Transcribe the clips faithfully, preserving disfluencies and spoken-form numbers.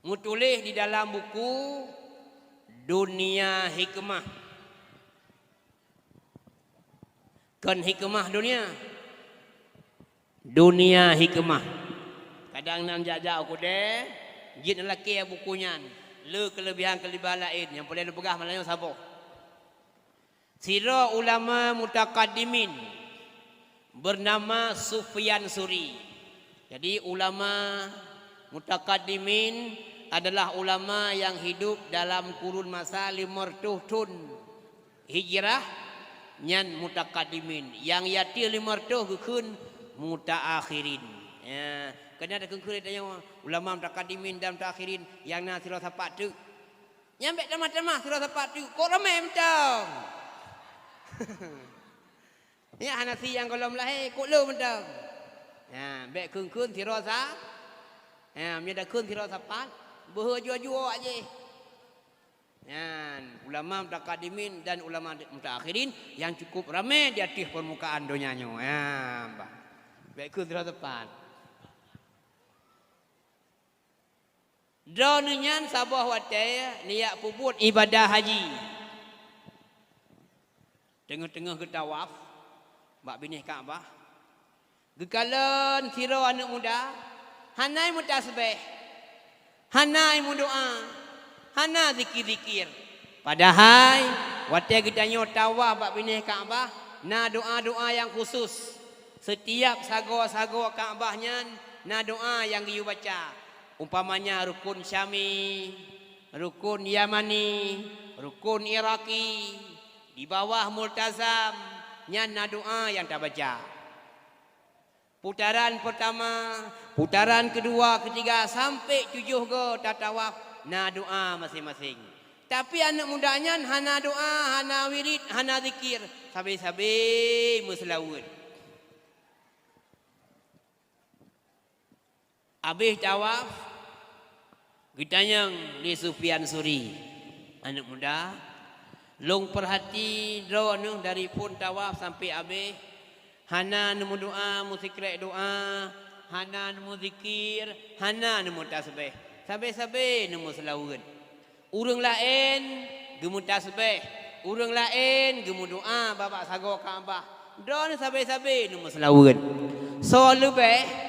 Meutuléh di dalam buku Dunia Hikmah. Kon hikmah dunia. Dunia Hikmah. Kadang nan jak-jak u keudè, jeuet neulakèe buku nyan. Le keuleubihan-keuleubihan laén nyang peureulèe neupeugah malam nyoe saboh. Sidroe ulama mutakaddimin beunama Sufyan Suri. Jadi, ulama mutakaddimin adalah ulama nyang hidup dalam kurun masa lima reutôh thon Hijrah, nyan mutakaddimin. Nyang ateueh lima reutôh geukheun mutaakhirin. Ya, keunan takheun-kheun tanyoe ulama mutakaddimin dan mutaakhirin nyang na sidroe sapat teuk. Nyan bèk tamah-tamah sidroe sapat teuk, kok ramè mantong. Nyan hana si nyang gohlom lahé, kok le mantong. Nyan bèk kheun-kheun sidroe sa-, nyan meunyo takheun sidroe sapat, beuhe jua-jua awak jih. Nyan ulama mutakaddimin dan ulama mutaakhirin nyang cukup ramè di ateueh peurmukaan donya nyoe. Nyan bah. Bèk kheun sidroe sapat. Droeneuh nyan saboh watèe neujak peubuet ibadah haji. Teungoh-teungoh geutawaf bak binéh Ka'bah, geukalon sidroe aneuk muda, hana meutasbèh, hana meudoa, hana zikir-zikir. Padahai watèe geutanyoe tawaf bak binéh Ka'bah, na doa-doa nyang khusus. Sitiap sagoe-sagoe Ka'bah nyan na doa nyang geuyue baca. Umpamanya rukun Syami, rukun Yamani, rukun Iraki, di bawah Multazam, nyan na doa nyang tabaca. Putaran peurtama, putaran keudua, keutiga, sampai tujoh goe tatawaf, na doa maséng-maséng. Tapi aneuk muda nyan hana doa, hana wirid, hana zikir, sabe-sabe meuseulaweuet. Abéh tawaf, geutanyong lé Sufyan Suri, "Aneuk muda, lôn peuhati droeneuh dari phon tawaf sampai abéh, hana neumeudoa meusikrek doa, hana neumeuzikir, hana neumeutasbéh. Sabe-sabe neumeuseulaweuet." Ureuëng laén geumeutasbéh, ureuëng laén geumeudoá bak sagoe Ka'bah. Droeneuh sabe-sabe neumeuseulaweuet. Soe leubeh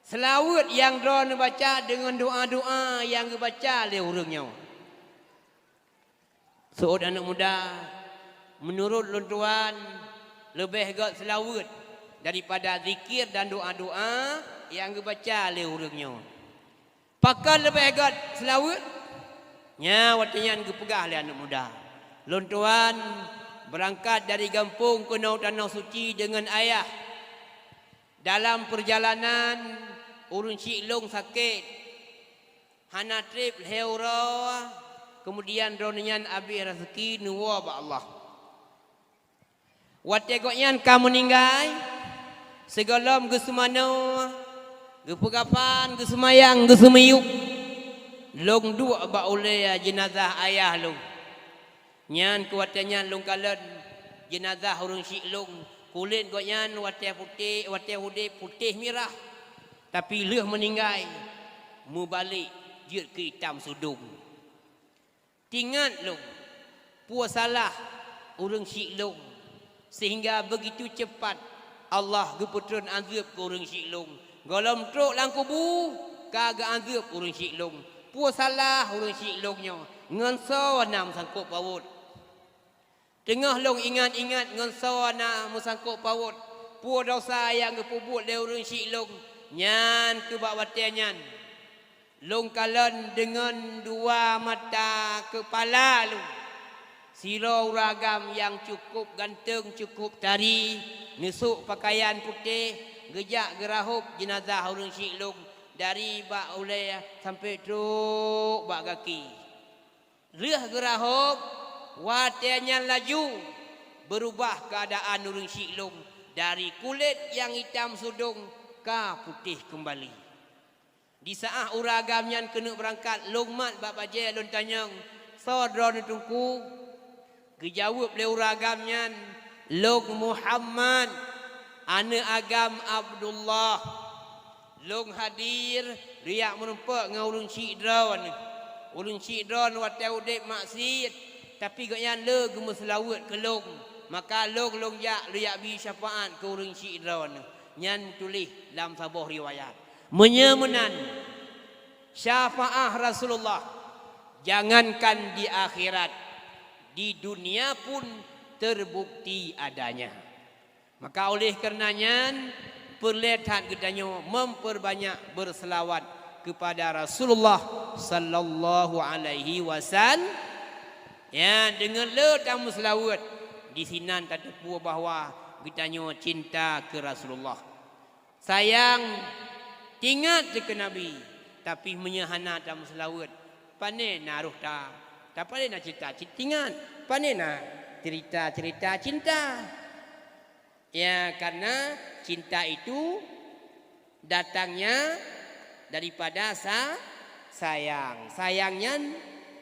seulaweuet nyang droeneuh baca deungon doá-doá nyang geubaca lé ureuëng nyoe? Seuôt aneuk muda, meunurot lôn tuan, leubeh gét seulaweuet daripada zikir dan doá-doá nyang geubaca lé ureuëng nyoe. Pakon leubeh gét seulaweuet? Nyan watée nyan geupeugah lé aneuk muda, "Lôn tuan beurangkat dari gampông keunoe tanoh suci deungon ayah. Dalam peurjalanan, ureuëng syiek lôn sakét, hana treb lhée uroe, keumudian droeneuh nyan abéh raseuki neuwoe bak Allah." Watée gobnyan ka meuninggai, sigohlom geuseumanoe, geupeukafan, geuseumayang, geuseumiyueb, lôn duek bak ulée jeunazah ayah lôn. Nyan keu watée nyan lôn kalon jeunazah ureuëng syiek lôn, kulét gobnyan watée putéh, watée udeb putéh mirah, tapi lheueh meuninggai, meubalek jeuet keu itam sudong. Teuingat lôn, peue salah ureuëng syiek lôn, seuhingga beugitu ceupat Allah geupeutreun azeub keu ureuëng syiek lôn. Gohlom trok lam kubu ka geuazeub ureuëng syiek lôn. Peue salah ureuëng syiek lôn nyoe, ngon soe na meusangkot pawot? Teungoh lôn ingat-ingat ngon soe na meusangkot pawot, peue desya nyang geupeubuet lé ureuëng syiek lôn, nyan keuh bak watée nyan lôn kalon deungon dua mata keupala lôn sidroe ureuëng agam nyang cukup ganteng, cukup tari, neusok peukayan putéh, geujak geurahôb jeunazah ureuëng syiek lôn dari bak ulée sampoe trok bak gaki. Lheueh geurahôb, watée nyan laju beurubah keuadaan ureuëng syiek lôn, dari kulét nyang itam sudong ka putéh keumbali. Di saát ureuëng agam nyan keuneuk beurangkat, lôn mat bak bajée lôn tanyong, "Soe droeneuh Teungku?" Geujaweueb lé ureuëng agam nyan, "Lôn Muhammad, aneuk agam Abdullah. Lôn hadir Lôn jak meurumpok ngon ureuëng syik droeneuh. Ureuëng syik droeneuh watée udeb maksiet, tapi gobnyan le geumeuseulaweuet keu lôn. Maka lôn, lôn jak, lôn jak bri syafaat keu ureuëng syik droeneuh. Nyan meutuléh lam saboh riwayat. Meunyoe meunan, syafaat Rasulullah, jangankan di akhirat, di dunia pun terbukti adanya. Maka oleh kareuna nyan, peureulée that geutanyoe memperbanyak berselawat kepada Rasulullah sallallahu alaihi wasallam. Ya, deungon le tameuseulaweuet, disinan tateupeue bahwa geutanyoe cinta keu Rasulullah. Sayang, tingat keu Nabi, tapi meunyoe hana tameuseulaweuet, pane na roh ta, ta pane na cinta, ci-, tingat, pane na cerita-cerita cinta. Ya, karena cinta itu datangnya daripada sa-, sayang. Sayang nyan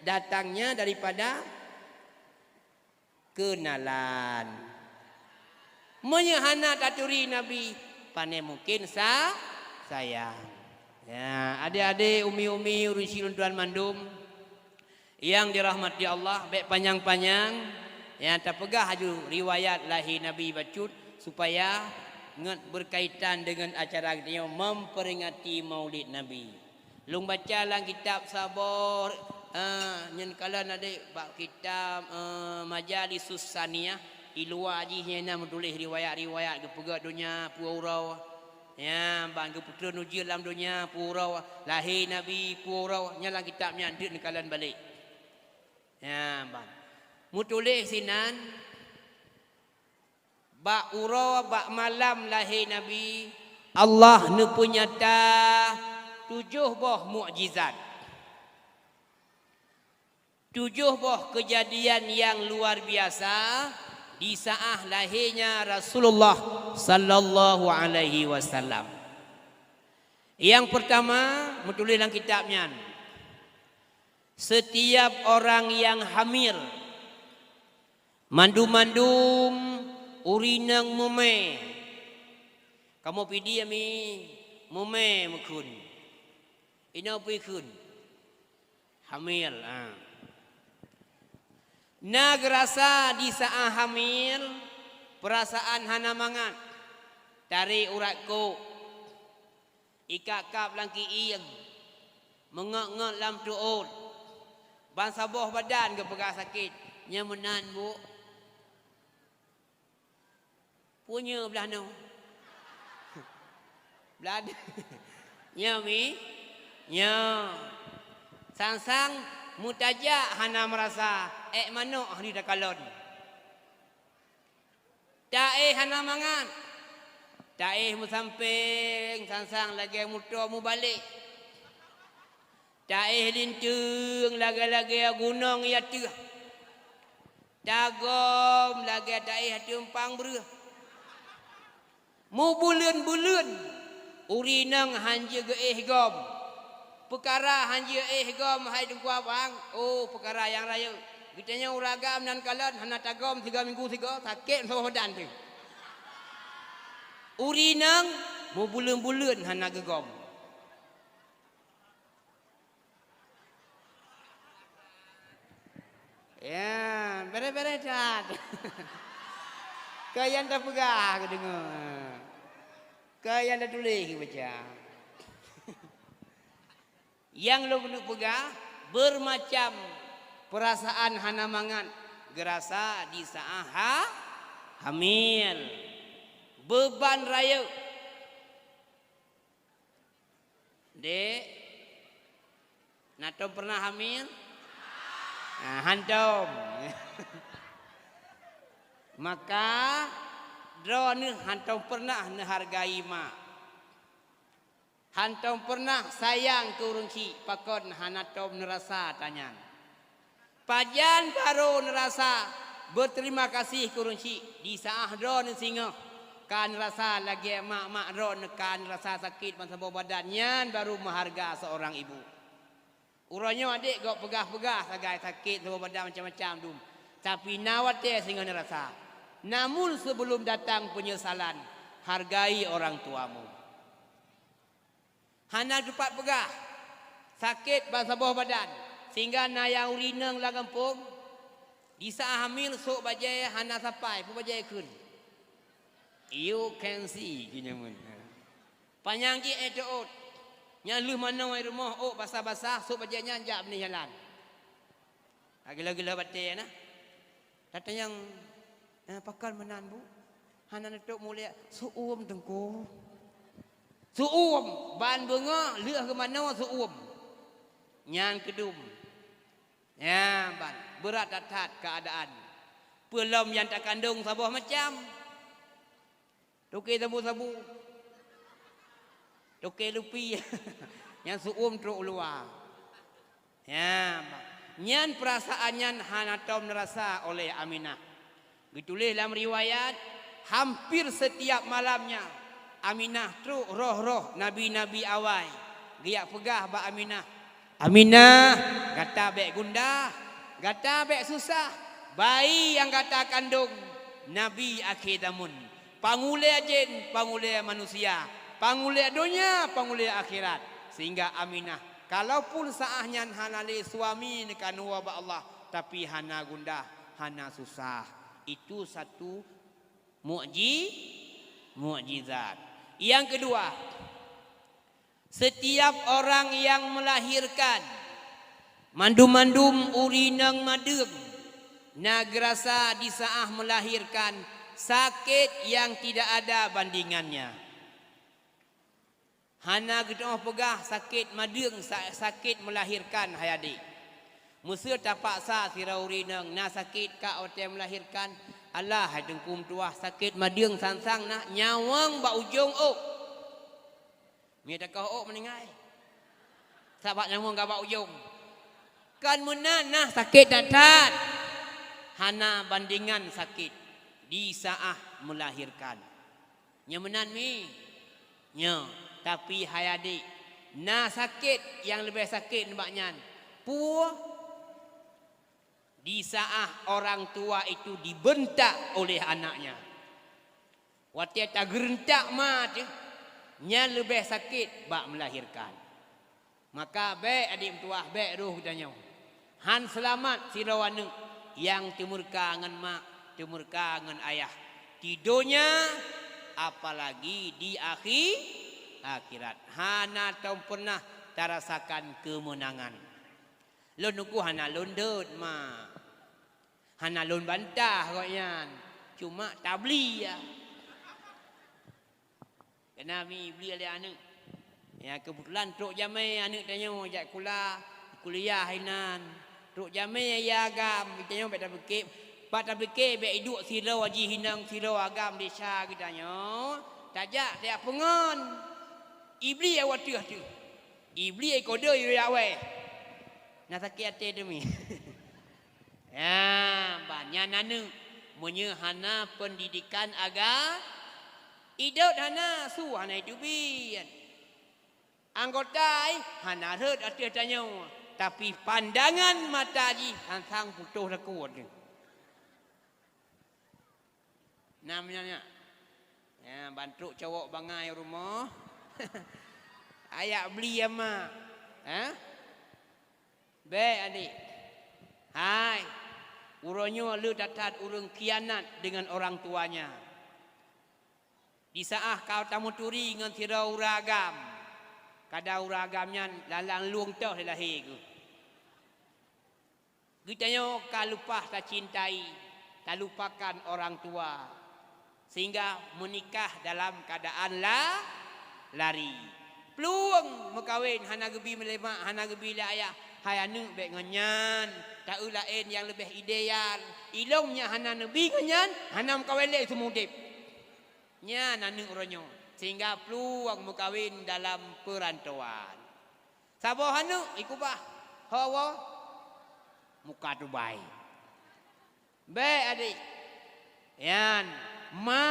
datangnya daripada kenalan. Meunyoe hana taturi Nabi, pane mungken sa-, sayang. Ya, adik-adik, umi-umi, ureuëng syik lôn tuan mandum, nyang dirahmati Allah, bék panyang-panyang, nyang tapeugah laju riwayat lahé Nabi bacut, supaya ngon berkaitan dengan acara geutanyoe memperingati Maulid Nabi. Lôn baca lam kitab saboh, eh, nyan kalon adik bak kitab, eh, Majalisus Saniyah, di luwa jih nyan na meutuléh riwayat-riwayat geupeugét donya peue uroe. Ya, ban geupeutreun ujeuen lam donya peue uroe, lahé Nabi peue uroe, nyan lam kitab nyan deuek neukalon balek. Ya, ban. Meutuléh sinan, bak uroe, bak malam lahé Nabi, Allah neupeunyata tujoh boh mukjizat. Tujoh boh keujadian nyang luar biasa di saat lahé nya Rasulullah sallallahu alaihi wasallam. Nyang peurtama, meutuléh lam kitab nyan, setiap orang yang hamil, mandum-mandum ureuëng nyang mumè. Kamoe Pidie mi mumè meukheun. Inoe peue kheun? Hamil, ha. Na geurasa di saat hamil, peurasaan hana mangat. Tarek urat kok, ikab-kab lam kieng, meungét-ngét lam tuôt, ban saboh badan geupeugah sakét. Nyan meunan, Bu. Peue nyoe blah nyoe? Blah nyoe mi? Nyoe. Sang-sang meutajak hana meurasa, ék manok di takalon. Taéh hana mangat. Taéh meusampéng, sang-sang lagée muto mubalek. Taéh linteung lagée-lagée gunong i ateueh. Tagom lagée taéh ateueh umpang breueh. Mubuleuen-buleuen, ureuëng nyang hana geuéh gom. Peukara hana geuéh gom hai Teungku Abang, oh, peukara nyang rayeuk. Geutanyoe ureuëng agam nan kalon hana tagom sigoe minggu sigoe, sakét saboh badan teuh. Ureuëng nyang mubuleuen-buleuen hana geugom. Ya, béreh-béreh that. Keu nyang tapeugah geudeungoe. Keu nyang tatuléh geubaca. Nyang lôn keuneuk peugah, beumacam peurasaan hana mangat geurasa di saát ha-, hamil. Beuban rayeuk. Dek, na tom pernah hamil? Nah, hantom. Maka, droeneuh hantom pernah neuhargai mak. Hantom pernah sayang keu ureuëng syik, pakon hana tom neurasa tanyan. Pajan barô neurasa beuterima kasih keu ureuëng syik di saát droeneuh singoh ka neurasa lagée mak-mak droeneuh ka neurasa sakét ban saboh badan, nyan barô meuharga seorang ibu. Uroe nyoe adek gok peugah-peugah sagai sakét saboh badan macam-macam dum, tapi na watée singoh neurasa. Namun sebelum datang penyesalan, hargai orang tuamu. Hana teupat peugah, sakét ban saboh badan, sehingga na nyang uri inong lam gampông, di saát hamil sôk bajée hana sapai, peue bajée kheun. "You can see," geunyan meunan. Panyang jih éh teuôt, nyang lheueh manoe rumoh ôk basah-basah, sôk bajée nyan jak binéh jalan. Gila-gila batée na. Tatanyong, "Eh, pakon meunan, Bu?" "Hana neutôp mulia." "Seuuem, Teungku. Seuuem, ban beungoh lheueh geumanoe seuuem." Nyan keudum. Ya, ban, beurat that-that keuadaan. Peulom nyang takandong saboh macam. Toke sabu-sabu. Toke lupi. Nyang seuuem trok u luwa. Ya, nyan peurasaan nyan hana tom neurasa oleh Aminah. Geutuléh lam riwayat, hampir setiap malamnya Aminah trok roh-roh nabi-nabi awai. Geujak peugah bak Aminah, "Aminah, gata bék gundah, gata bék susah. Bayi nyang gata kandong, nabi akhé zamon. Pangulée jén, pangulée manusia, pangulée donya, pangulée akhirat." Sehingga Aminah, kalaupun saát nyan hana lé suami neukanuwa bak Allah, tapi hana gundah, hana susah. Itu satu mukji-, mukjizat. Nyang keudua, setiap orang yang melahirkan, mandum-mandum uri inong madeueng, na geurasa di saát melahirkan sakét yang tidak ada bandingannya. Hana geuteumé peugah sakét madeueng, sa-, sakét melahirkan, hai adék. Meuseu tapaksa sidroe uri inong na sakét ka watée melahirkan, alah hai Teungku meutuwah, sakét madeueng sang-sang na, nyawöng bak ujong ôk. Mie takoh ôk meuninggai. Sabab nyawöng ka bak ujong. Kan meunan na sakét that-that. Hana bandingan sakét di saát melahirkan. Nyo meunan mi? Nyo, tapi hai adék, na sakét nyang leubeh sakét nibak nyan. Peue? Di saát orang tua itu dibentak oleh anaknya. Watée tageureuntak ma teuh, nyan leubeh sakét bak melahirkan. Maka bék adék meutuwah, bék roh geutanyoe. Han seulamat sidroe aneuëk nyang teumeureuka ngon mak, teumeureuka ngon ayah, di donya, apalagi di akhi-, akhirat. Hana tom peureunah tarasakan keumeunangan. Lôn uku hana lôn deuet, mak. Hana lôn bantah gobnyan, cuma tabli ya. Keunan mi bli lé aneuëk. Ya, keubeutulan trok jamé aneuëk tanyoe jak kula, kuliah inan. Trok jamé ya agam, tanyoe bék tapike, bak tapike bék iduek sidroe jih inong sidroe agam desya geutanyoe. Tajak tajak peungon. Iblis awak teuh teuh. Iblis kode yue awai. Na sakét até teumi. Ya, ban nyan aneuëk, meunyoe hana peundidikan aga-, idot hana, su hana iteubiet. Anggota ai hana rhot ateueh tanyoe, tapi pandangan mata jih sang-sang putôh takot. Nam nyan, nyan. Ya, ban trok cowok bangai rumoh. Ayak bli ya mak. Ha? Bék adék. Hai, uroe nyoe le that-that ureuëng khianat deungon orang tuanya. Di saát ka tameuturi ngon sidroe ureuëng agam, kadang ureuëng agam nyan lalang lueng toh lé lahé geuh. Geutanyoe ka leupah tacintai, talupakan orang tua, sehingga meunikah dalam keuadaan la-, lari. Plueng meukawen hana geubi lé mak, hana geubi lé ayah, hai aneuëk bék ngon nyan, ta-eu laén nyang leubeh ideal. Ilôn nyang hana neubi ngon nyan, hana meukawen lé seumudeb. Nyan aneuëk uroe nyoe, sehingga plueng meukawen dalam peurantauan. Saboh aneuëk ikubah, ho woe muka tubai. Bék adék. Nyan, ma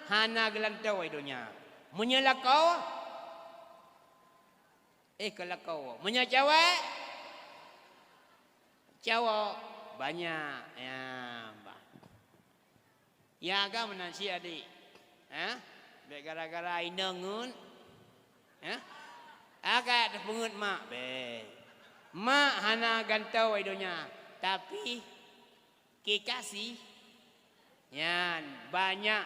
hana geulantoe donya. Meunyoe lakoe, eh, keu lakoe. Meunyoe cawék, cawök banyak. Ya, bah. Ya, ka meunan cit adék. Ha? Bék gara-gara inong ngon, ha? Agak teupeungeut mak, beh. Mak hana gantoe donya, tapi kekasih nyan banyak,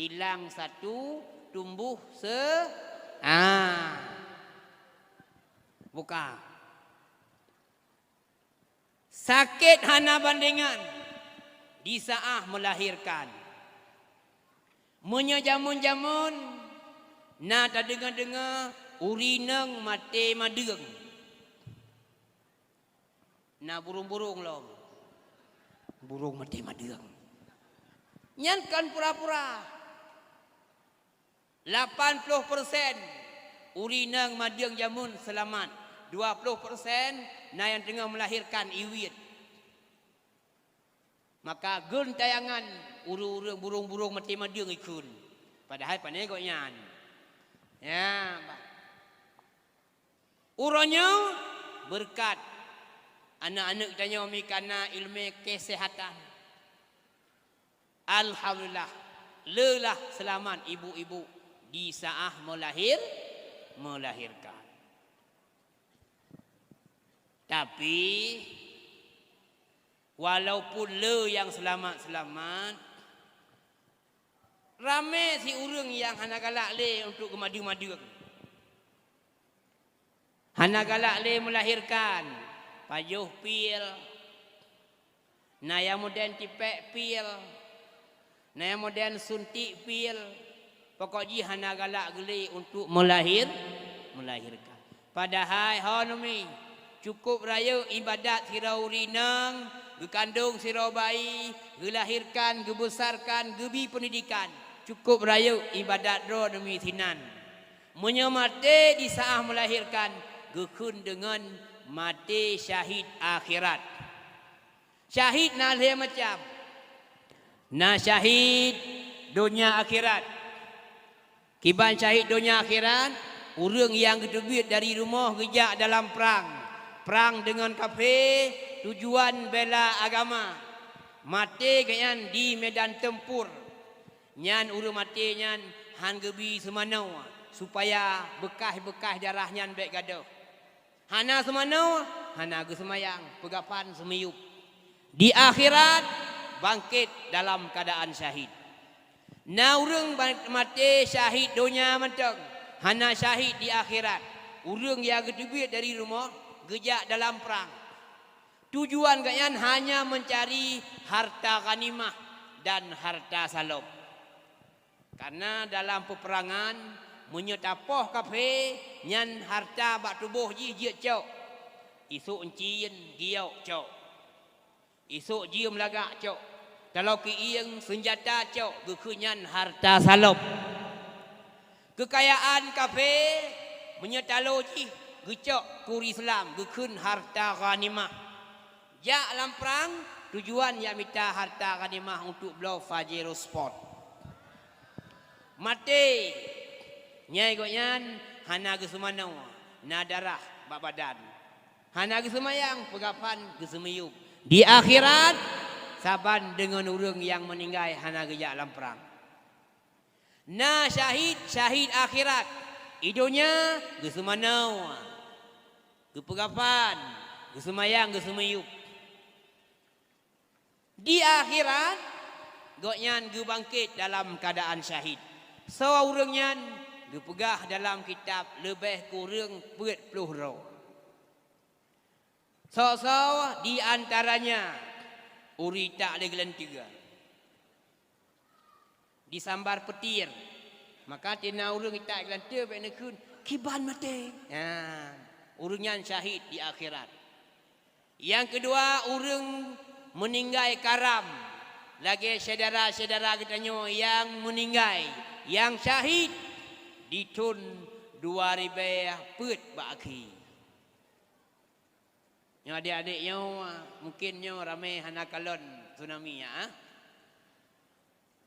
hilang satu, tumbuh se-, ah. Buka. Sakét hana bandengan di saát meulahérkan. Meunyoe jameun-jameun na tadeungoe-deungoe ureuëng inong maté madeueng, na burông-burông lom. Burông maté madeueng. Nyan kon pura-pura. Lapan ploh persen ureuëng inong madeueng jameun seulamat, dua ploh persen na nyang teungoh meulahérkan iwiet. Maka geuntayangan ureuëng-ureuëng burông-burông maté madeueng ikheun. Padahai pane gobnyan. Ya, bah. Uroe nyoe beureukat aneuëk-aneuëk tanyoe mi kana ileumé keuseuhatan. Alhamdulillah, le lah seulamat ibu-ibu di saát meulahir-, meulahérkan. Tapi, walaupun le nyang seulamat-seulamat, ramé si ureuëng nyang hana galak lé untuk geumadeueng-madeueng. Hana galak lé meulahérkan, pajoh pil, na nyang modern tipék pil, na nyang modern suntik pil, pokok jih hana galak geulé untuk meulahir-, meulahérkan. Padahai hon umi, cukup rayeuk ibadat sidroe ureuëng inong, geukandong sidroe bayi, geulahérkan, geubeusarkan, geubi peundidikan. Cukup rayeuk ibadat droe umi sinan. Meunyoe maté di saát meulahérkan, geukheun deungon maté syahid akhirat. Syahid na lhée macam. Na syahid donya akhirat. Kiban syahid donya akhirat, ureuëng nyang geuteubiet dari rumoh geujak dalam prang. Prang deungon kafé, tujuan bela agama. Maté gobnyan di medan tempur. Nyan ureuëng maté nyan hán geubi seumanoe, supaya beukaih-beukaih darah nyan bék gadôh. Hana seumanoe, hana geuseumayang, peugafan seumiyueb. Di akhirat, bangkét dalam keuadaan syahid. Na ureuëng ba-, maté syahid donya mantong, hana syahid di akhirat. Ureuëng nyang geuteubiet dari rumoh, geujak dalam prang. Tujuan gobnyan hanya meucari harta ghanimah dan harta salop. Karena dalam peuperangan, meunyoe tapoh kafé, nyan harta bak tuboh jih jeuet cok. Isok euncien, giok cok. Isok jeuem lagak cok. Taloe keuieng, seunjata cok, geukheun nyan harta salop. Keukayaan kafé, meunyoe taloe jih geucok keu ureuëng Islam, geukheun harta ghanimah. Jak lam prang, tujuan jak mita harta ghanimah untuk bloe Pajero Sport. Maté, nyai gobnyan hana geuseumanoe, na darah bak badan. Hana geuseumayang, peugafan, geuseumiyueb. Di akhirat, saban deungon ureuëng nyang meuninggai hana geujak lam prang. Na syahid, syahid akhirat. I donya geuseumanoe, geupeugafan, geuseumayang, geuseumiyueb. Di akhirat, gobnyan geubangkét dalam keuadaan syahid. Soe ureuëng nyan? Geupeugah dalam kitab leubeh kureueng peuet ploh droe. Soe-soe di antaranya ureuëng itak lé geulanteue, disambar peutir. Maka tina ureuëng itak lé geulanteue bék neukheun, "Kiban maté." Nah, ureuëng nyan syahid di akhirat. Nyang keudua, ureuëng meuninggai karam, lagée syedara-syedara geutanyoe nyang meuninggai, nyang syahid di thon dua ribée peuet bak akhé. Nyoe adék-adék nyoe, mungken nyoe ramé hana kalon tsunami nyan, ah.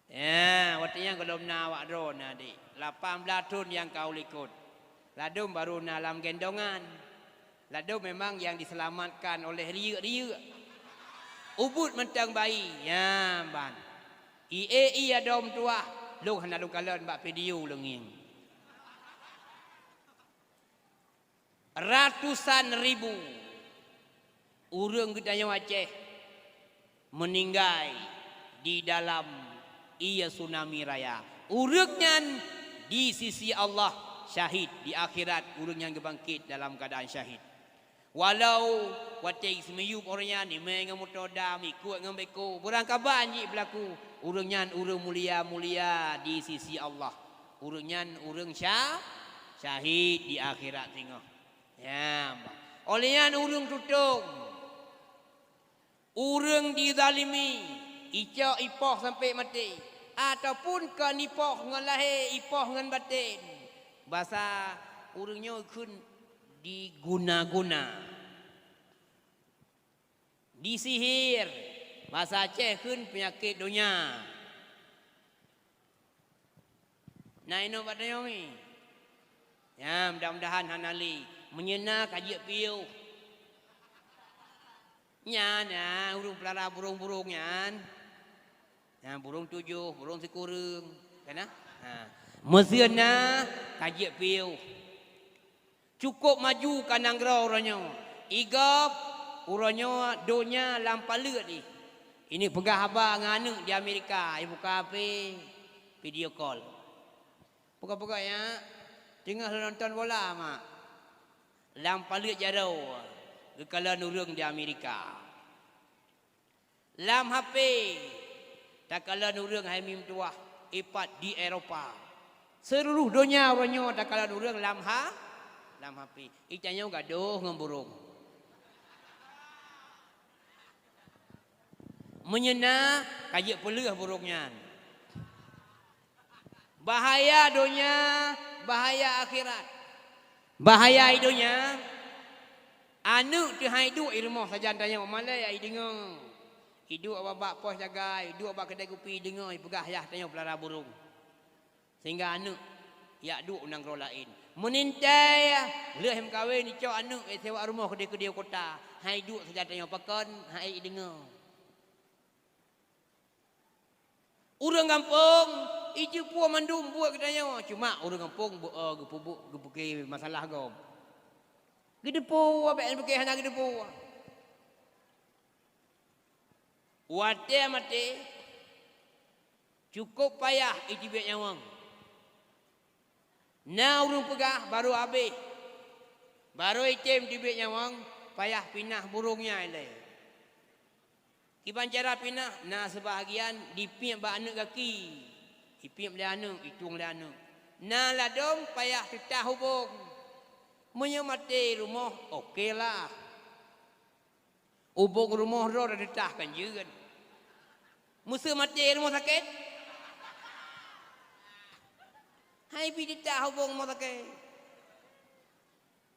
Ya, watée nyan gohlom na awak droe na, adék. Lapan blaih thon nyang ka u likot. Ladôm barô na lam gendongan. Ladôm memang nyang diseulamatkan oleh riyeuk-riyeuk. Ubit mantong bayi, nyan ban. I é i adôm tuah, lôn hana lôn kalon bak video lôn ngieng. Ratusan ribu ureuëng geutanyoe Aceh meuninggai di dalam ié tsunami raya. Ureuëng nyan di sisi Allah syahid, di akhirat ureuëng nyan geubangkét dalam keuadaan syahid. Walau watée geusmeuyueb ureuëng nyan, imé ngon moto dam, ikot ngon beko, beurangkaban jih beulaku, ureuëng nyan ureuëng mulia-mulia di sisi Allah. Ureuëng nyan ureuëng sya-, syahid di akhirat singoh. Nyan, bah. Óh lheueh nyan ureuëng tutong, ureuëng dizalimi, icok ipoh sampoe maté, ataupun kon ipoh ngon lahé, ipoh ngon batén. Basa ureuëng nyoe kheun diguna-guna, disihir, basa Aceh kheun peunyakét donya. Na inoe bak tanyoe mi? Ya, mudah-mudahan hana lé. Meunyoe na ka jeuet piôh. Nyan, na ureuëng peulara burông-burông nyan. Na burông tujoh, burông sikureueng. Kana? Ha. Meuseu na ka jeuet piôh. Cukôp maju ka nanggroe uroe nyoe. Igop uroe nyoe donya lam paleuet jih. Ini peugah haba ngon aneuëk di Amerika, ibuka H P, video call. Peugah-peugah nyak, teungoh lôn nonton bola, mak. Lam paleuet jaroe, geukalon ureuëng di Amerika. Lam H P, takalon ureuëng hai meutuwah, ipat di Eropa. Seuluruh donya uroe nyoe takalon ureuëng lam ha-, lam H P. Itanyoe gadôh ngon burông. Meunyoe na, ka jeuet peuleueh burông nyan. Bahaya donya, bahaya akhirat. Bahaya i donya, aneuëk teuhai duek i rumoh sajan tanyoe, malée i deungoe. I duek bak, bak pos jagai, i duek bak keudai kupi i deungoe, ipeugah yah tanyoe peulara burông. Sehingga aneuëk yak duek u nanggroe laén. Meunintée lheueh meukawen icok aneuëk, eh, sewa rumoh keudeh-keudeh kota, hai duek sajan tanyoe pakon, hai i deungoe. Ureuëng gampông, ijeuet puwoe mandum buet geutanyoe, cuma ureuëng gampông beu-, eh, geupeubuet, geupeuke masalah gob. Geudeupu, abék peuke hana geudeupu. Watée maté, cukôp payah iteubiet nyawöng. Na ureuëng peugah barô habéh, barô item teubiet nyawöng, payah pinah burông nyan ilée. Kiban cara pinah, na seubahagian dipiep bak aneuëk gaki, ipiep lé aneuëk, itueng lé aneuëk. Na ladôm payah teutah ubông. Meunyoe maté rumoh, oke lah. Ubông rumoh droe teutah kan jeuet. Meuseu maté rumoh sakét? Hai bi teutah ubông rumoh sakét.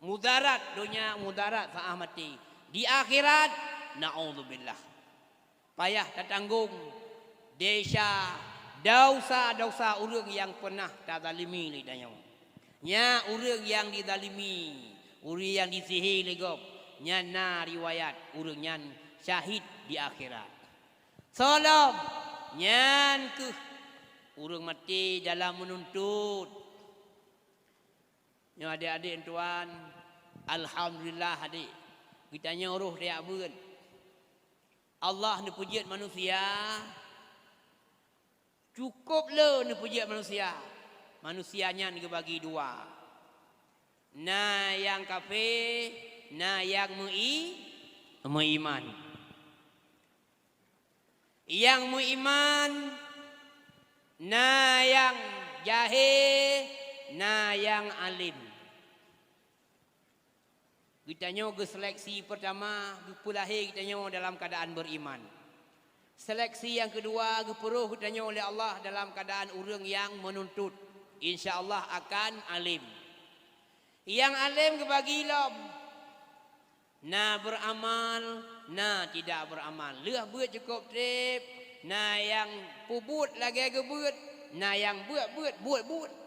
Mudarat donya, mudarat saat maté. Di akhirat, naudzubillah. Payah tatanggong desya, dosa-dosa ureuëng nyang peunah tazalimi lé tanyoe. Nyan ureuëng nyang dizalimi, ureuëng nyang disihé lé gob, nyan na riwayat ureuëng nyan syahid di akhirat. Soe lom, nyan kheueh ureuëng maté dalam meununtut. Nyoe adék-adék tuan, alhamdulillah adék, geutanyoe roh tajak beuet. Allah neupeujeuet manusia, cukôp le neupeujeuet manusia. Manusia nyan geubagi dua. Na nyang kafé, na nyang meui-, meuiman. Nyang meuiman, na nyang jahé, na nyang além. Geutanyoe geuseleksi peurtama, geupeulahé geutanyoe dalam keuadaan beriman. Seleksi nyang keudua, geupeuroh geutanyoe lé Allah dalam keuadaan ureuëng nyang meununtut, insya Allah akan além. Nyang além geubagi lom, na beuramal, na tidak beuramal. Lheueh beuet cukôp treb, na nyang peubuet lagée geubeuet, na nyang beuet-beuet, buet-buet.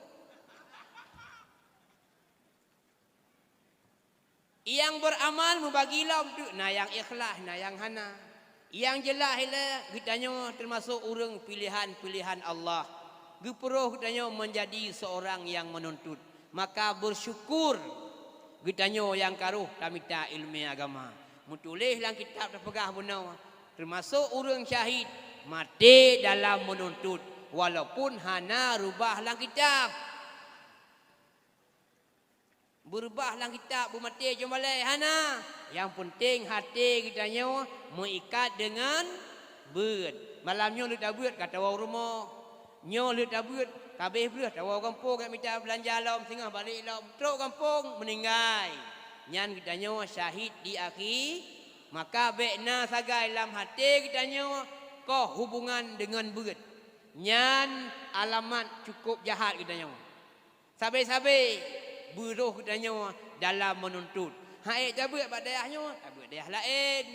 Nyang beuramal meubagi lom teuk, na nyang ikhlas, na nyang hana. Nyang jeulaih ilée geutanyoe teumasok ureuëng piléhan-piléhan Allah. Geupeuroh geutanyoe meunjadi seurang nyang meununtut. Maka beusyukur Geutanyoe nyang ka rôh tamita iéleumé agama. Meutuléh lam kitab tapeugah bunoe, teumasok ureuëng syahid maté dalam meununtut, walaupun hana reubah lam kitab. Beureubah lam kitab beumaté jeuem balée hana. Nyang peunteng até geutanyoe meuikat deungon beuet. Malam nyoe lheueh tabeuet ka tawoe u rumoh. Nyoe lheueh tabeuet ka abéh breuh tawoe gampông, ka mita beulanja lom, singoh balek lom. Trok gampông meuninggai. Nyan geutanyoe syahid di akhi. Maka bék na sagai lam até geutanyoe koh hubungan deungon beuet. Nyan alamat cukup jahat geutanyoe. Sabe-sabe beuroh geutanyoe dalam meununtut. Hak ék tabeuet bak dayah nyoe, tabeuet dayah laén.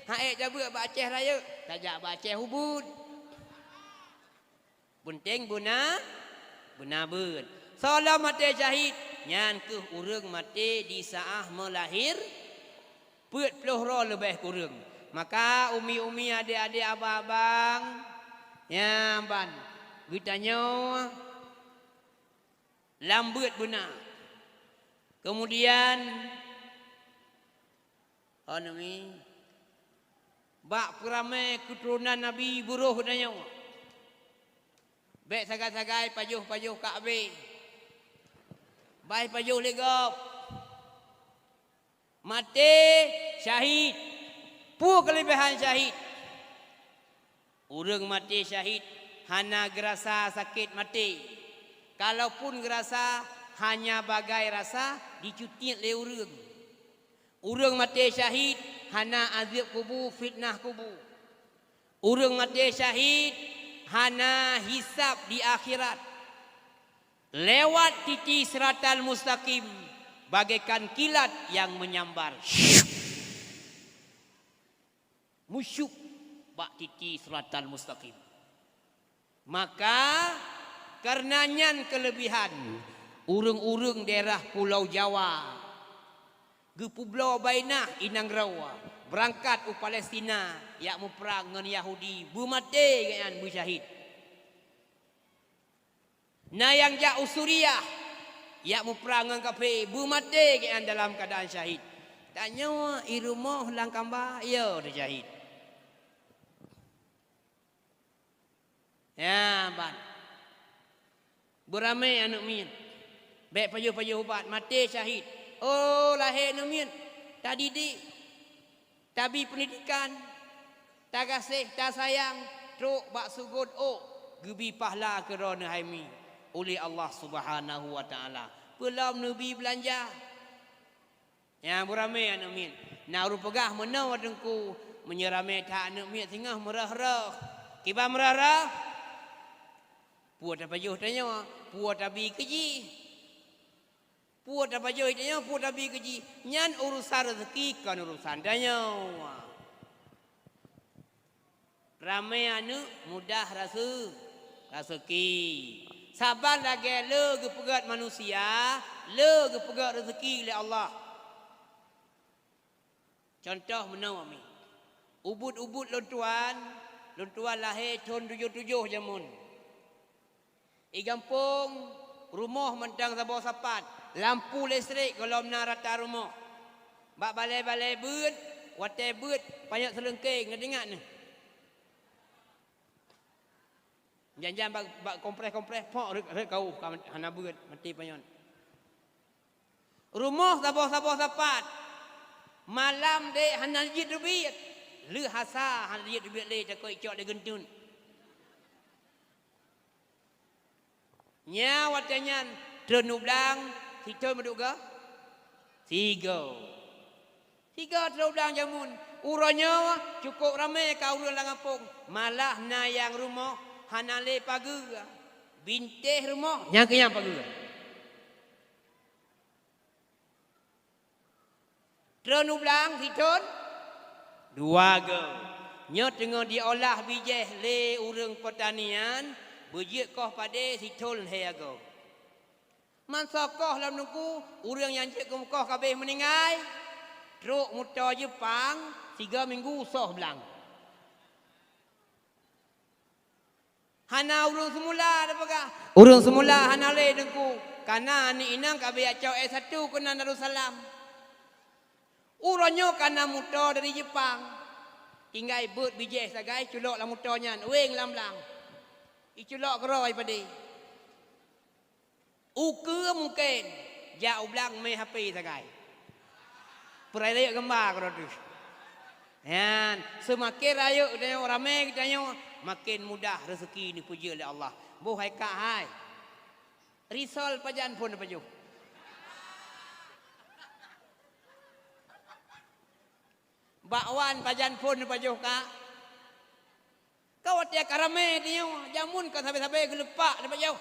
Hak ék tabeuet bak Aceh Rayeuk, tajak bak Aceh Ubit. Peunteng beuna, beuna beuet. Soe lom maté syahid, nyan kheueh ureuëng maté di saát meulahir, peuet ploh droe leubeh kureueng. Maka umi-umi, adék-adék, abang-abang, nyan ban geutanyoe lam beuet beuna. Kemudian, oh, nami, bak peuramé keuturonan Nabi beuroh geutanyoe. Bék sagai-sagai pajoh-pajoh ka abéh. Bah pajoh lé gob. Maté syahid. Peue keuleubehan syahid? Ureuëng maté syahid hana geurasa sakét maté. Kalaupun geurasa, hanya bagai rasa jicutiet lé ureuëng. Ureuëng maté syahid hana azeueb kubu, fitnah kubu. Ureuëng maté syahid hana hisab di akhirat. Lewat titi siratal mustaqim bagaikan kilat nyang meunyambar. Musyuk bak titi siratal mustaqim. Maka, kareuna nyan keuleubehan ureuëng-ureuëng daerah Pulo Jawa, geupeubloe Bainah inong droe beurangkat u Palestina jak muprang ngon Yahudi, beumaté gobnyan beusyahid. Na nyang jak u Suriah, jak muprang ngon kafé, beumaté gobnyan dalam keuadaan syahid. Tanyoe i rumoh lam kamba, yo teusyahid. Nyan ban. Beuramé aneuëk miet. Bék pajoh-pajoh ubat, maté syahid. Oh, lahé aneuëk miet, tadidik, tabi peundidikan, tagaséh, tasayang, trok bak seugot ôk, geubi pahala keu droeneuh hai mi uleh Allah Subhanahu wa Taala. Peulom neubi beulanja. Nyan beuramé aneuëk miet. Na ureuëng peugah meunoe, Teungku, meunyoe ramé that aneuëk miet singoh meurôh-rôh. Kiban meurôh-rôh? Peue tapajoh tanyoe, peue tabi keu jih. Peue tapajoh tanyoe, peue tabi keu jih. Nyan urusan rezeki, kon urusan tanyoe. Ramé aneuëk mudah rase-, raseuki. Saban lagée le geupeugét manusia, le geupeugét raseuki lé Allah. Cuntoh meunoe mi. Ubit-ubit lôn tuan, lôn tuan lahé thon tujoh-tujoh jameun. I gampông, rumoh mantong saboh sapat, lampu listrik gohlom na rata rumoh. Bak balée-balée beuet, watée beuet, panyöt seuleungkeng, na teuingat neuh? Jan-jan bak, bak kompreh-kompreh, pok rhot, rhot kawöh, ka hana beuet, maté panyöt. Rumoh saboh-saboh sapat. Malam dek hana jeuet teubiet. Lheueh asa hana jeuet teubiet lé, takot icok lé geunteut. Nyan watée nyan treun u blang, sithon meuduek goe? Sigoe. Sigoe treun u blang jameun. Uroe nyoe cukôp ramé ka ureuëng lam gampông. Malah na nyang rumoh hana lé pageue. Bintéh rumoh, nyang keu nyang pageue. Treun u blang sithon dua goe. Nyoe teungoh jiolah bijéh lé ureuëng peutanian, beujeuet koh padé sithon lhée goe. Mantong koh lom Teungku, ureuëng nyang jeuet keu meukoh ka abéh meuninggai, trok moto Jeupang, sigoe minggu soh blang. Hana ureuëng seumula tapeugah. Ureuëng seumula hana lé Teungku. Ka na aneuëk inong ka abéh jak cok S satu keunan Darussalam. Uroe nyoe ka na moto dari Jepang. Tinggai beuet bijéh sagai culok lam moto nyan, weng lam blang. Iculok keudroe padé. Ukeue mungken jak u blang mé H P sagai. Peurayeuk gamba keudroe teuh. Nyan, seumaken rayeuk geutanyoe, ramé geutanyoe, maken mudah reuseuki neupeujeuet lé Allah. Boh hai kak hai. Risol pajan phon pajoh. Bakwan pajan phon pajoh kak. Kau watée ka ramé tanyoe, jameun ka sabe-sabe geuleupak dipajoh.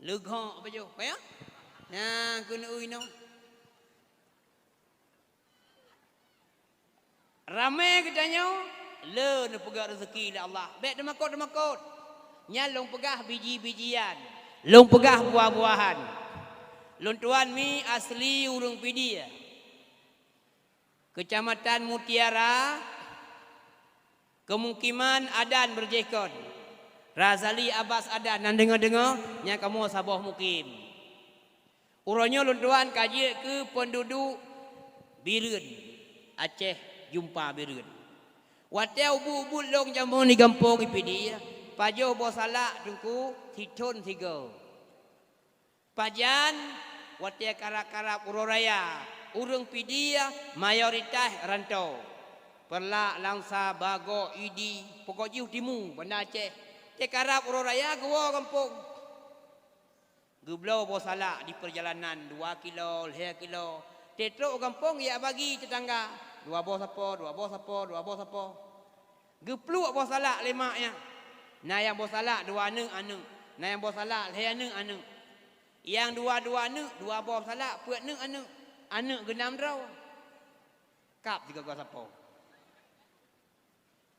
Leugok pajoh, ka ya? Nah, keuneuk ui nyoe. Ramé geutanyoe, le neupeugah reuseuki lé Allah. Bék teumakot-teumakot. Nyan lôn peugah biji-bijian. Lôn peugah buah-buahan. Lôn tuan mi asli ureuëng Pidie. Keucamatan Mutiara, keumukiman adan beurjéh kon. Razali Abbas adan, nan deungoe-deungoe, nyan kamoe saboh mukim. Uroe nyoe lôn tuan ka jeuet keu peunduduek Bireuen, Aceh, Jumpa Bireuen. Watée ubit-ubit lôn jameun di gampông i Pidie, pajoh boh salak teungku sithon sigoe. Pajan, watée karab-karab uroe raya, ureuëng Pidie mayoritas rantô. Peureulak, Langsa, Bagoe, Idi, pokok jih timu, Banda Aceh. Teukarab uroe raya geuwoe gampông. Geubloe boh salak di peurjalanan dua kilo, lhée kilo. Teutrok gampông jak bagi teutangga, dua boh sapo, dua boh sapo, dua boh sapo. Geupluek boh salak lé mak nyan. Na nyang boh salak dua aneuëk, aneuëk. Na nyang boh salak lhée aneuëk, aneuëk. Nyang dua-dua aneuëk, dua boh salak peuet aneuëk, aneuëk. Aneuëk geunam droe. Kab sigoe-goe sapo.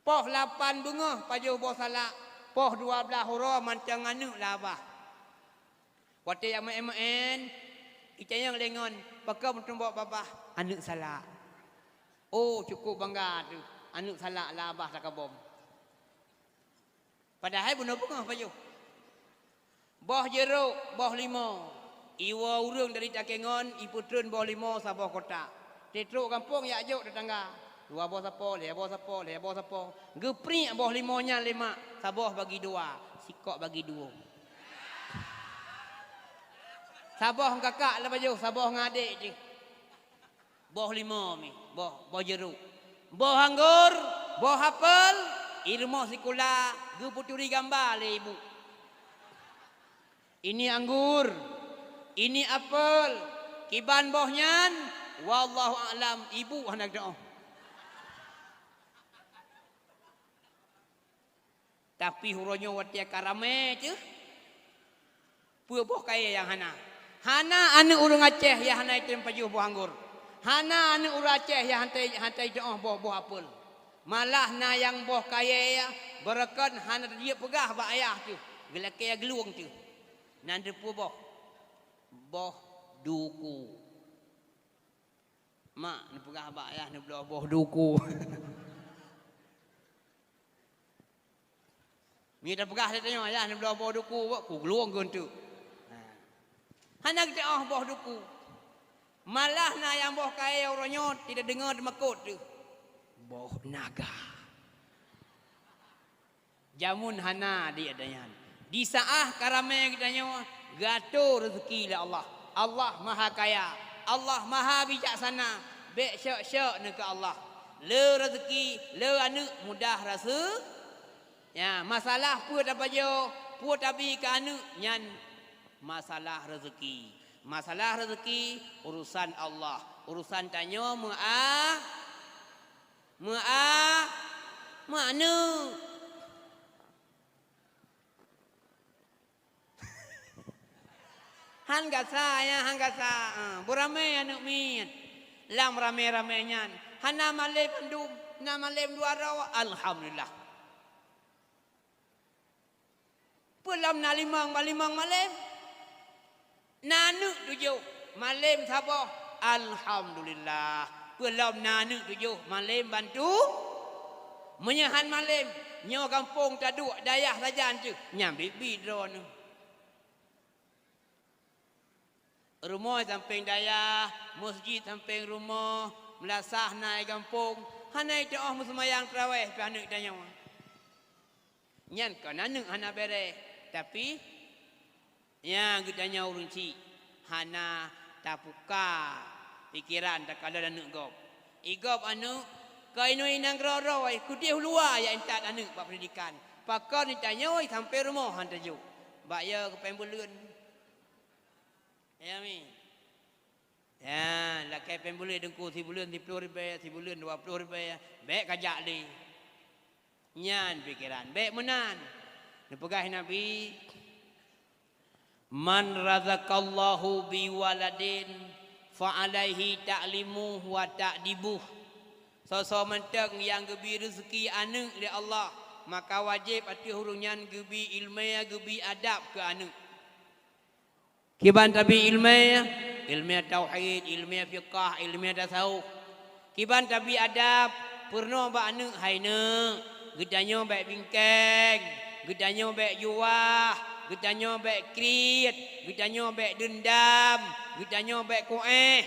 Poh lapan beungoh pajoh boh salak, poh dua blaih uroe mantong aneuëk lam babah. Watée jak meu'én-meu'én, icanyong lé ngon, "Pakon meutumbok babah?" "Aneuëk salak." Oh, cukup bangga teuh, aneuëk salak lam babah takabom. Padahai bunoe beungoh pajoh. Boh jeurok, boh limo. Iwoe ureuëng dari Takengon, ipeutreun boh limo saboh kotak. Teutrok gampông jak jok teutangga. Dua boh sapo, lhée boh sapo, lhée boh sapo. Geupriek boh limo nyan lé mak, saboh bagi dua, sikok bagi dua. Saboh ngon kakak lam pajoh, saboh ngon adek jih. Boh limo mi, boh, boh jeurok. Boh anggor, boh apel, i rumoh sikula geupeuturi gamba lé ibu. "Ini anggur, ini apel, kiban boh nyan, wallahu a'lam, ibu hana geudoh." Tapi uroe nyoe watée ka ramé teuh, peue boh kayée nyang hana? Hana aneuëk ureuëng Aceh nyang hana item pajoh boh anggor. Hana aneuëk ureuëng Aceh nyang hana, hana itu'oh boh, boh apel. Malah na nyang boh kayée, beureukat hana jeuet peugah bak ayah teuh, geulakée geulueng teuh. Nan teupeue boh? Boh duku. Mak, neupeugah bak ayah neubloe boh duku. Meunyoe tapeugah lé tanyoe, "Ayah, neubloe boh duku," ku geulueng geunteuk. Hana geuteu'oh boh duku. Malah na nyang boh kayée uroe nyoe tidak deungoe teumakot teuh. Boh naga. Jameun hana di adanyan. Di saát ka ramé geutanyoe, geuatô reuzeuki lé Allah. Allah Maha Kaya, Allah Maha Bijaksana. Bék syok-syok neuh keu Allah. Le reuzeuki, le aneuëk mudah raseuki. Ya, masalah peue tapajoh, peue tabi keu aneuëk, nyan masalah reuzeuki. Masalah reuzeuki urusan Allah. Urusan tanyoe meu'a-, meu'a-, meu'aneuëk. Han gasa, ya, han gasa. Ah, beuramé aneuëk miet. Lam ramé-ramé nyan, hana malém mandum, na malém dua droe, alhamdulillah. Peue lom na limong, ba limong malém? Na aneuëk tujoh, malém saboh, alhamdulillah. Peue lom na aneuëk tujoh, malém bantu? Meunyoe han malém, nyoe gampông taduek dayah sajan teuh, nyan biet-biet droeneuh. Rumoh sampéng dayah, meuseujid sampéng rumoh, meulasah na i gampông, hana iteu'oh meuseumayang teurawéh pih aneuk tanyoe. Nyan kon aneuk hana bèrèh, tapi nyang geutanyoe ureuëng chik hana tapuka pikeran takalon aneuk gob. I gob aneuk, keu inoe inong keudroe-droe, keudeh u luwa jak intat aneuk bak peundidikan. Pakon tanyoe sampéng rumoh han tajok. Bak yo keu péng buleuen. Ya, mi. Ya, lakée péng buleuen teungku, sibuleuen siploh ribée, sibuleuen dua ploh ribée, bék kajak lé. Nyan pikeran, bék meunan. Neupeugah Nabi, "Man razaqallahu bi waladin fa alaihi ta'limuhu wa ta'dibuh." Soe-soe mantong nyang geubi reuzeuki aneuk lé Allah, maka wajéb ateueh ureuëng nyan geubi iéleumé, geubi adab keu aneuk. Kiban tabi iéleumé, iéleumé tauhid, iéleumé fiqah, iéleumé tasawuf. Kiban tabi adab, peurunoe bak aneuk, "Hai neuk, geutanyoe bék bingkeng, geutanyoe bék juwah, geutanyoe bék kriet, geutanyoe bék deundam, geutanyoe bék kuéh."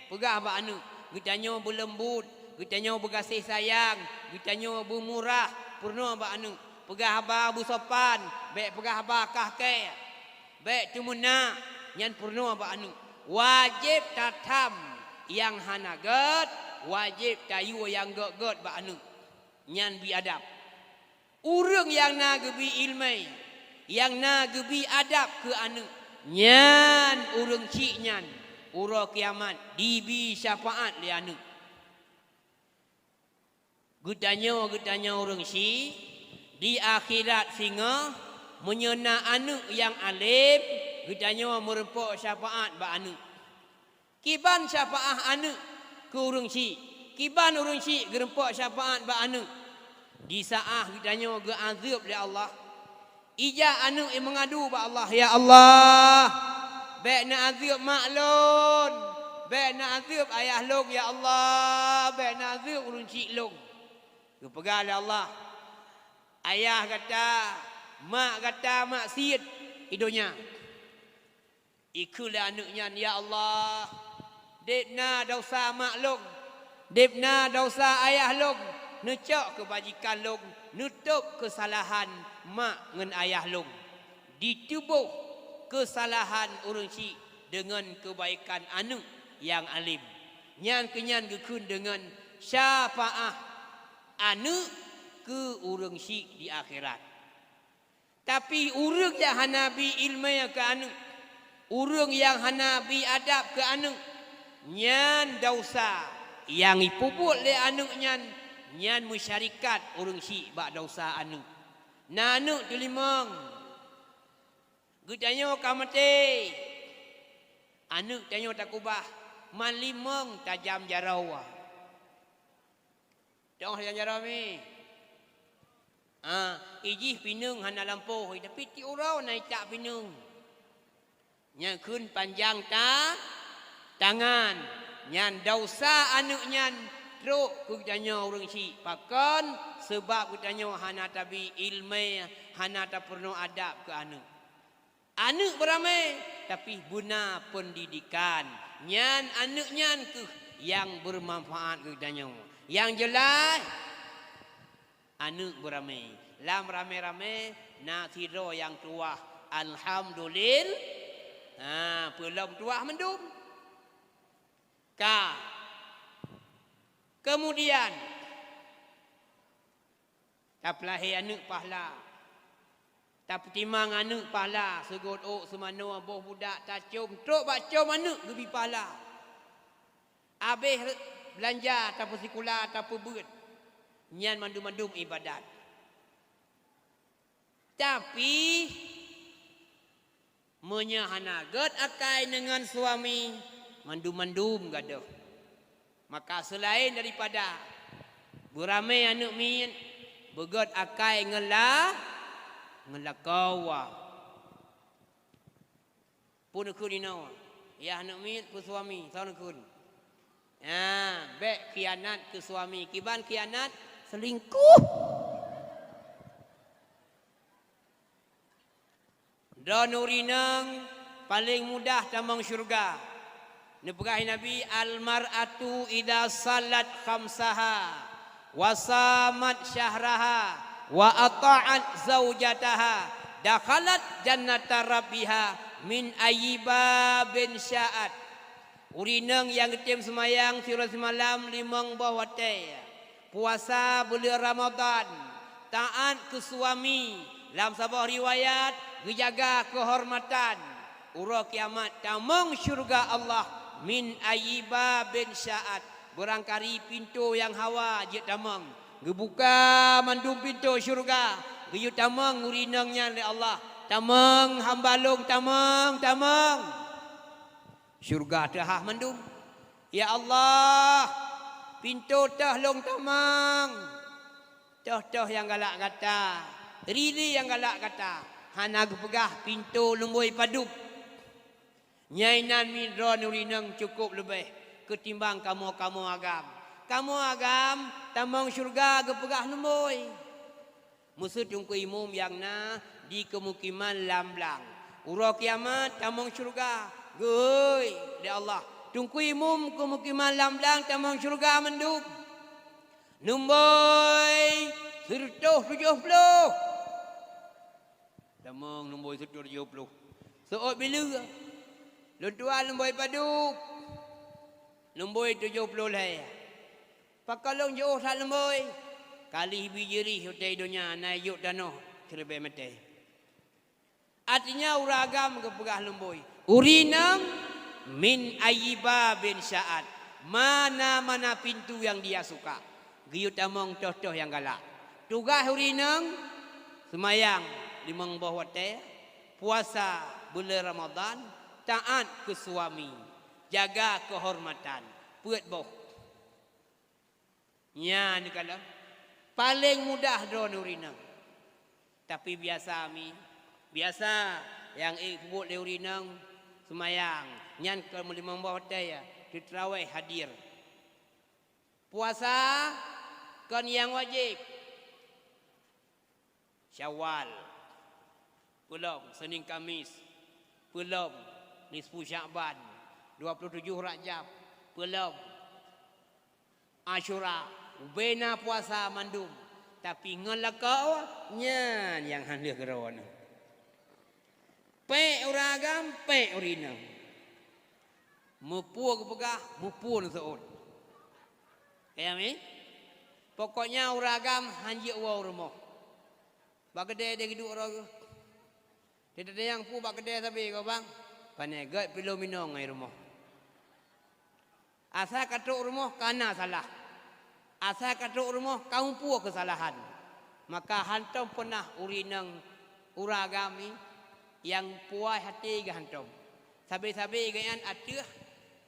Peugah bak aneuk, "Geutanyoe beuleumbot, geutanyoe beugaséh sayang, geutanyoe beumurah." Peurunoe bak aneuk, peugah haba beusopan, bék peugah haba kah kée. Bék teumeunak, nyan peurunoe bak aneuk. Wajéb tatham nyang hana gét, wajéb tayue nyang gét-gét bak aneuk. Nyan bi adab. Ureuëng nyang na geubi iéleumé, nyang na geubi adab keu aneuk, nyan ureuëng chik nyan uroe kiamat dibi syafaat lé aneuk. Geutanyoe, geutanyoe ureuëng chik, di akhirat singoh, meunyoe na aneuk nyang além, geutanyoe meurumpok syafaat bak aneuk. Kiban syafaat aneuk keu ureuëng chik, kiban ureuëng chik geurumpok syafaat bak aneuk. Di saát geutanyoe geuazeueb lé Allah, ijak aneuk meungadu bak Allah, "Ya Allah, bék neuazeueb mak lôn, bék neuazeueb ayah lôn, ya Allah, bék neuazeueb ureuëng chik lôn." Geupeugah lé Allah, "Ayah gata, mak gata maksiet i donya." Ikheun lé aneuk nyan, "Ya Allah, deb na desya mak lôn, deb na desya ayah lôn, neucok keubajikan lôn, neutôb keusalahan mak ngon ayah lôn." Diteuboh keusalahan ureuëng chik deungon keubaikan aneuk nyang além. Nyan keuh nyan geukheun deungon syafaat aneuk keu ureuëng chik di akhirat. Tapi ureuëng nyang hana bi iéleumé keu aneuk, ureuëng nyang hana bi adab keu aneuk, nyan desya nyang jipeubuet lé aneuk nyan, nyan meusyarikat ureuëng chik bak desya aneuk. Na aneuk teulimong, geutanyoe ka maté, aneuk tanyoe takubah, man limong tajam jaroe. Dong hana jaroe mi. Ah, ijih pineung hana lampôh, tapi tiep uroe na itak pineung. Nyan kheun panjang ta-, tangan. Nyan desya aneuk nyan trok keu geutanyoe ureuëng chik. Pakon? Seubab geutanyoe hana tabi iéleumé, hana tapeurunoe adab keu aneuk. Aneuk beuramé, tapi beuna peundidikan. Nyan aneuk nyan keuh nyang beumanfaat keu geutanyoe. Nyang jeulaih, aneuk beuramé. Lam ramé-ramé na sidroe nyang tuwah. Alhamdulil-, ha, peue lom tuwah mandum. Ka. Kemudian, tapeulahé aneuk pahala. Tapeutimang aneuk pahala, seugot ôk, seumanoe, boh budak, tacôm, trok bak com aneuk geubi pahala. Abéh beulanja, tapeusikula, tapeubeuet. Nyan mandum-mandum iébadat. Tapi, meunyoe hana gét akai deungon suami, mandum-mandum gadôh. Maka seulaén daripada beuramé aneuk miet, beugét akai ngon la-, ngon lakoe. Peue neukheun inoe? Yah aneuk miet keu suami, soe neukheun? Nyan, bék khianat keu suami. Kiban khianat? Selingkuh. Droeneuh ureueng inong, Paleng mudah tamong syeuruga. Neupeugah Nabi, "Al-mar'atu idza shalat khamsaha, wa shamat syahraha, wa atha'at zaujataha, dakhalat jannata rabbiha min ayyi babin sya'at." Ureueng inong nyang geutem seumayang siuroe simalam limong boh watée, puasa buleuen Ramadhan, taát keu suami, lam saboh riwayat geujaga keuhormatan, uroe kiamat tamong syeuruga Allah min ayyi babin sya'at, beurangkari pintoe nyang hawa jeuet tamong. Geubuka mandum pintoe syeuruga, geuyue tamong ureueng inong nyan lé Allah. "Tamong hamba lôn, tamong, tamong!" Syeuruga teuhah mandum. "Ya Allah, pintoe teuh lôn tamong." Teuh-teuh nyang galak gata, rili nyang galak gata, hana geupeugah pintoe lumbôi padub. Nyan inan mi droeneuh ureueng inong cukôp leubeh keutimbang kamoe-kamoe agam. Kamoe agam tamong syeuruga geupeugah lumbôi. Meuseu Teungku Imum nyang na di keumukiman lam blang. Uroe kiamat tamong syeuruga, geuhôi lé Allah. Teungku Imum keumukiman lam blang tamong syeuruga mandum. Lumbôi sireutôh tujoh ploh. Tamong lumbôi sireutôh tujoh ploh. Seuôt bileue. Lôn tuan lumbôi padub. Lumbôi tujoh ploh lhée. Pakon lôn jiôh that lumbôi? Ka lheueh bi jirih watée donya na jok tanoh siribée meuté. Artinya ureueng agam geupeugah lumbôi. Ureueng inong min ayyi babin sya'at. Mana-mana pintu yang dia suka. Geuyue tamong teuh-teuh nyang galak. Tugaih ureueng inong, seumayang limong boh watée, puasa buleuen Ramadhan, taát keu suami, jaga keuhormatan, peuet boh. Nyan kalon paleng mudah droeneuh ureueng inong. Tapi biasa mi, biasa nyang ék peubuet lé ureueng inong seumayang, nyan kon meulimong boh watée, teurawéh hadir. Puasa kon nyang wajéb. Syawal, peulom Senin Kamis, peulom nisfu Sya'ban, dua puluh tujoh Rajab, peulom Asyura, ubena puasa mandum, tapi ngon lakoe nyan nyang hana lheueh keudroe. Pék ureueng agam, pék ureueng inong. Meupue geupeugah, meupue neuseuôt. Ka nyan mi? Pokoknya ureueng agam hanjeuet woe u rumoh. Bak keudè deh geuduek droe geuh. Teudeunang peue bak keudè sabe goe bang? Pane gét pih lôn minoe ngon i rumoh. Asai ka trok rumoh ka na salah. Asai ka trok rumoh ka muphom keusalahan. Maka hántom peunah ureueng inong ureueng agam nyang puas até geuh hántom. Sabe-sabe geuh nyan ateueh,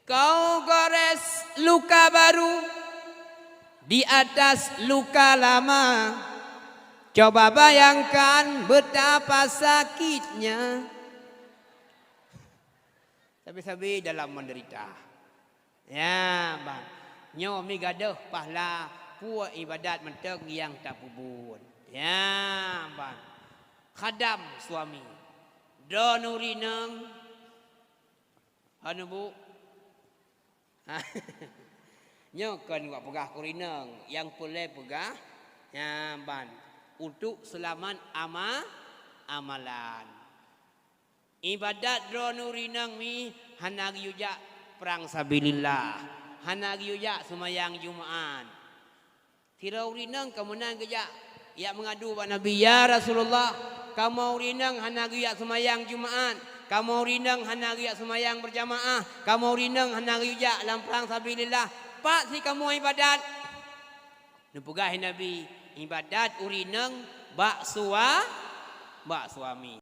kau gores luka baru di atas luka lama. Coba bayangkan betapa sakitnya. Sabe-sabe dalam menderita. Ya, ban. Nyoe mi gadôh pahala peue iébadat mantong nyang tapeubuet. Ya, ban. Khadam suami. Droeneuh ureueng inong. Hana bu. Nyoe kon wak peugah keu ureueng inong, nyang peureulée peugah, ya, ban. Untuk seulamat ama-, amalan. Iébadat droeneuh ureueng inong mi hana geuyue jak prang sabilillah, hana geuyue jak seumayang Jumat. Sidroe ureueng inong ka meunan geujak, jak meungadu bak Nabi, "Ya Rasulullah, kamoe ureueng inong hana geuyue jak seumayang Jumat, kamoe ureueng inong hana geuyue jak seumayang beurjamaah, kamoe ureueng inong hana geuyue jak lam prang sabilillah. Pat sit kamoe iébadat?" Neupeugah lé Nabi, "Iébadat ureueng inong bak sua-, bak suami."